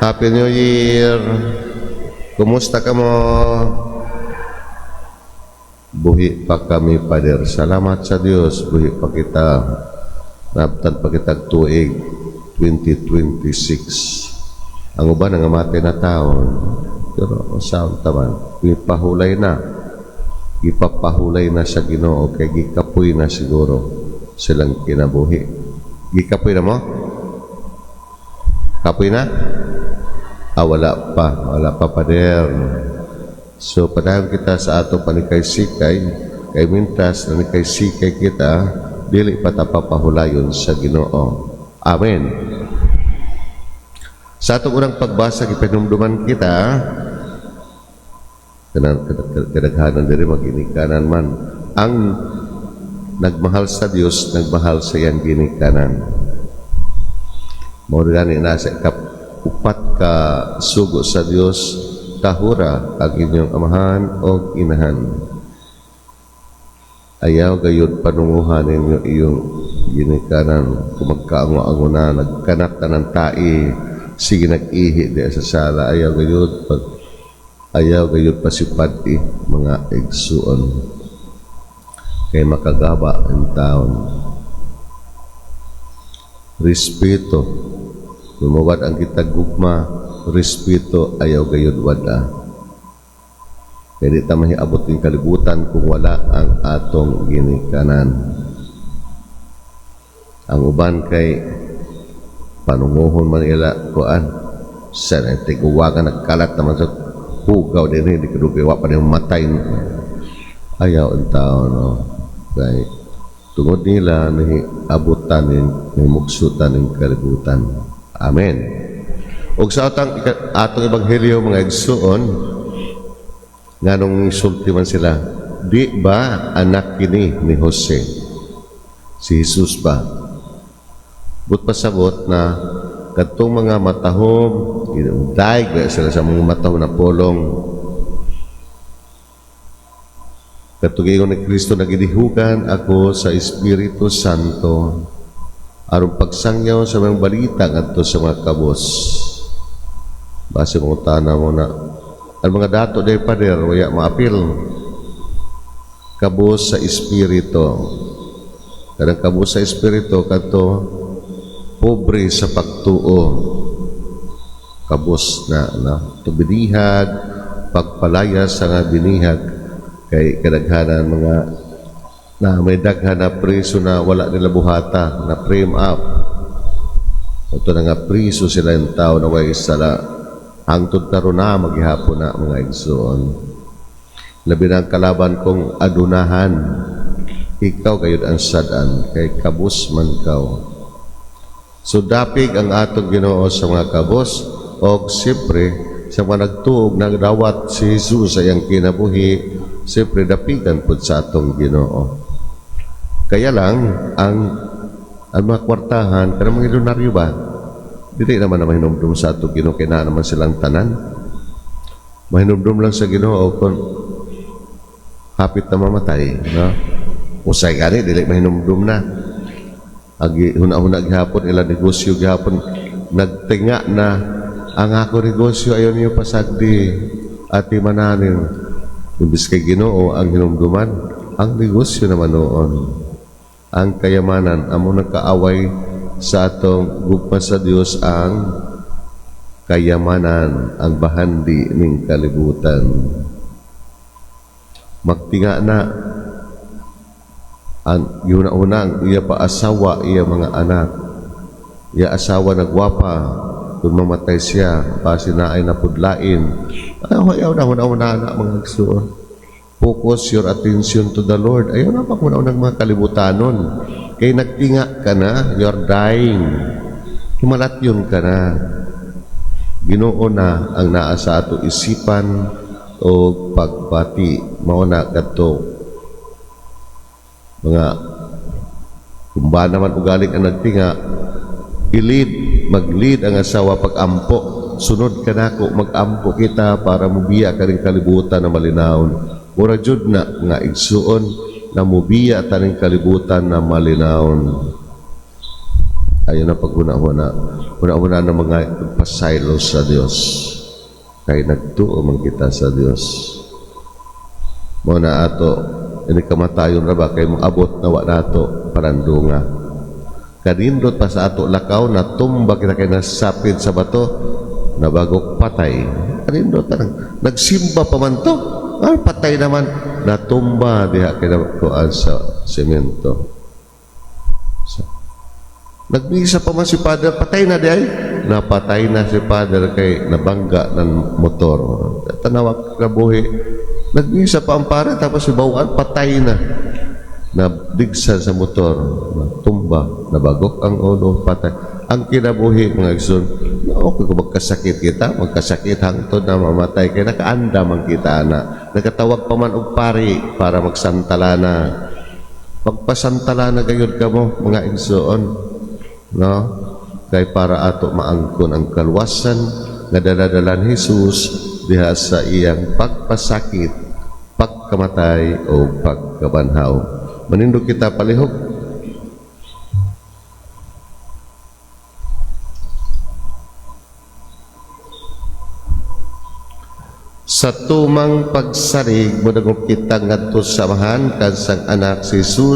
Happy New Year! Kumusta ka mo? Buhi pa kami, Pader. Salamat sa Dios, buhi pa kita. Naabtan pa kita tuig 2026. Ang uban nangamatay na taon. Pero sa taman, ipahulay na. Ipapahulay na sa Ginoo kay gikapoy na siguro silang kinabuhi. Gikapoy na mo? Kapoy na? Ah, wala pa. Wala pa, Pader. So, padayon kita sa atong panikay-sikay, kay mintras na nikay-sikay kita, dili pa ta papahulayon sa Ginoo. Amen. Sa atong unang pagbasa, gipanumduman kita, kanang kadaghanan diri maginikanan man. Ang nagmahal sa Dios, nagmahal sa iyang ginikanan. Mao gani na sa upat ka sugo sa Dios: tahura ang inyong amahan o inahan. Ayaw gayud panunguhan ninyo iyong ginikanan. Kung magkaango-ango na, nagkanat na ng tai, sige nag-ihi di sa sala, ayaw gayud pasipad-i, mga igsuon. Kay makagaba ang taon. Respeto. Kung mawad ang kita gugma, respeto ayaw gayud wala. Kaya di ta mahiabot ning kalibutan kung wala ang atong ginikanan. Ang uban kay panunguhon man ila kuan sa tiguwagan, nagkalat naman sa hugaw din, hindi kadugay wa pa rin matay. Ayaw ang tao, no, kay tungod nila ni abutan ni muksutan ning kalibutan. Amen. Ug sa atong ebanghelyo, mga igsuon, nganong sulti man sila, "Di ba anak kini ni Jose?" Si Jesus ba? But pasabot na kadtong mga matahom, daig ba sila sa mga matahom na polong. Katong ni Kristo, "Nagilihugan ako sa Espiritu Santo aron pagsangyaw sa mga balita ngadto sa mga kabos." Base mga tana mo na ang mga dato day, pader, waya maapil. Kabos sa Espiritu. Kanang kabos sa Espiritu, kadto pobre sa pagtuo. Kabos na na to binihag, pagpalaya sa nga binihag, kay kadaghanan mga na may daghan na preso na wala nila buhata, na frame up. Ito na nga priso sila yung tao na way sala. Hangtod karon na maghihapon na, mga igsoon. Labi na ang kalaban kong adunahan. Ikaw gayud ang sadan kay kabus man kaw. So dapig ang atong Ginoo sa mga kabos og siyempre sa mga nagtuog, nagdawat si Jesus sa iyang kinabuhi, siyempre dapigan pud sa atong Ginoo. Kaya lang ang mga kwartahan kanang mga milyonaryo ba? Dili naman na mahinumdum sa atong Ginoo kay naa naman silang tanan. Mahinumdum lang sa Ginoo kung hapit na mamatay, no? Usay gani dili mahinumdum na. Agi huna-huna gihapon ila negosyo gihapon, nagtinga na ang ako negosyo, ayaw niyo pasagdi ati mananin. Imbis kay Ginoo ang hinumduman, ang negosyo naman noon. Ang kayamanan, amo nagkaaway sa atong gugma sa Dios, ang kayamanan, ang bahandi ning kalibutan. Magtinga na ang yuna-una ang iya pa asawa, iya mga anak. Iya asawa nagwapa, kung mamatay siya, base na ay napudlain. Ayaw, ayaw na, una-una na, mga igsoon. Focus your attention to the Lord. Ayaw na pa kung unang mga kalibutanon. Kay nagtinga ka na, you're dying. Himalatyon ka na. Ginoo na ang naa sa ato isipan o pagbati. Mao na kadto mga kumba naman ugaling ang nagtinga, i-lead, mag-lead ang asawa pag-ampo. "Sunod ka nako, mag-ampo kita para mubiya ka rin kalibutan na malinawon." Mura jud na nga, igsuon, na mubiya ta ning kalibutan na malinawon. Ayaw na paghuna-huna. Huna-huna ng mga pasaylo sa Dios. Kay nagtuo man kita sa Dios. Mao na ato ini kamatayon ra ba kay moabot na wa nato parandunga. Kanindot pa sa ato lakaw, natumba kita kay nasapid sa bato, nabagok, patay. Kanindot pa, nagsimba pa man to. Ah, patay naman, natumba diha kay kuan sa semento. So, nagmisa pa man si Father, patay na diay. Napatay na si Father kay nabangga ng motor. Tanawag kabuhi. Nagmisa pa ang pare, tapos si bawaan, patay na. Nadigsa sa motor, natumba, nabagok ang ulo, patay. Ang kinabuhi, mga igsoon, okay kung magkasakit kita, magkasakit hangtod na mamatay, kay nakaanda man kita ana. Nakatawag pa man og pari para magsantala na. Magpasantala na gayud kamo, mga igsoon, no? Kay para ato maangkon ang kaluwasan nga dala-dala ni Jesus diha sa iyang pagpasakit, pagkamatay o pagkabanhaw. Manindog kita palihog. Sa tumang pagsarig, modangop kita ngadto sa Amahan kag sang Anak si Jesus.